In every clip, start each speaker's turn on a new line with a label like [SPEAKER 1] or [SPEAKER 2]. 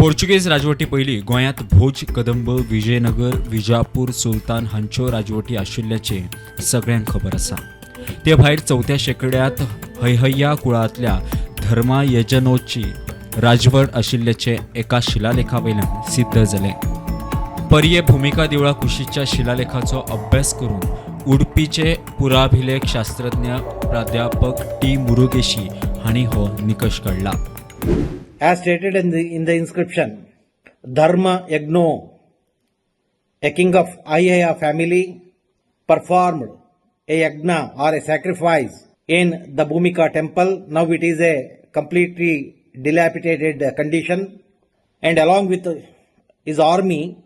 [SPEAKER 1] Portuguese राजवटी पयलीं गोंयांत भोज, कदंब, विजयनगर, विजापूर सुलतान हांच्यो राजवटी आशिल्ल्याचें सगळ्यांक खबर आसा. ते भायर चवथ्या शेंकड्यांत हैहय्या कुळांतल्या धर्मायजनोची राजवट आशिल्ल्याचें एका शिलालेखा वयल्यान सिद्ध जालें. पर्ये भुमिका देवळा कुशीच्या शिलालेखाचो अभ्यास करून उडपीचे पुराभिलेख शास्त्रज्ञ प्राध्यापक टी मुरुगेशी हांणी हो निकश काडला.
[SPEAKER 2] As stated in the inscription, Dharma Yagno, a king of Haihaya family, performed a yagna or a sacrifice in the Bhumika temple. Now it is a completely dilapidated condition. And along with his army,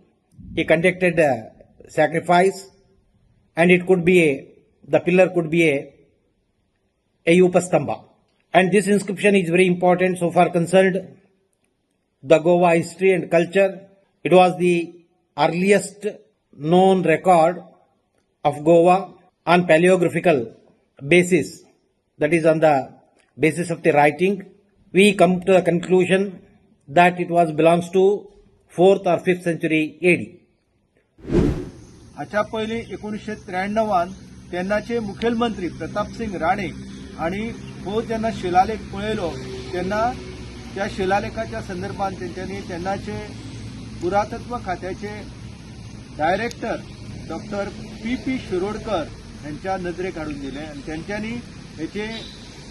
[SPEAKER 2] he conducted a sacrifice, and it could be a, the pillar could be a Upastamba. And this inscription is very important so far concerned the Goa history and culture. It was the earliest known record of Goa on paleographical basis, that is, on the basis of the writing. We come to the conclusion that it was belongs to 4th or 5th century AD.
[SPEAKER 3] हाच्या पयलीं 1993न तेन्नाचे मुखेलमंत्री प्रतापसिंग राणे हांणी हो जेन्ना शिलालेख पळयलो, तेन्ना त्या शिलालेखाच्या संदर्भात तेंच्यांनी तेन्नाचे पुरातत्व खात्याचे director doctor P P Shirodkar हांच्या नदरेक हाडून दिले आनी तेंच्यांनी हेचे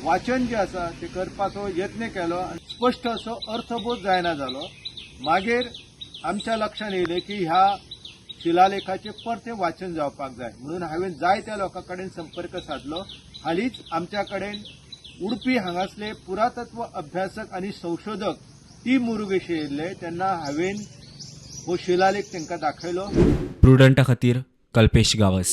[SPEAKER 3] वाचन जे आसा ते करपाचो यत्न केलो आनी स्पश्ट असो अर्थबोध जायना जालो. मागीर आमच्या लक्षात येयलें की ह्या शिलालेखाचें परतें वाचन जावपाक जाय म्हणून हांवें जायत्या लोकां कडेन संपर्क सादलो. हालींच आमच्या कडेन उडपी हांगासले पुरातत्व अभ्यासक आनी संशोधक टी मुरुगेशी येयल्ले, तेन्ना हांवें हो शिलालेख तांकां दाखयलो.
[SPEAKER 1] प्रुडंटा खातीर कल्पेश गावस.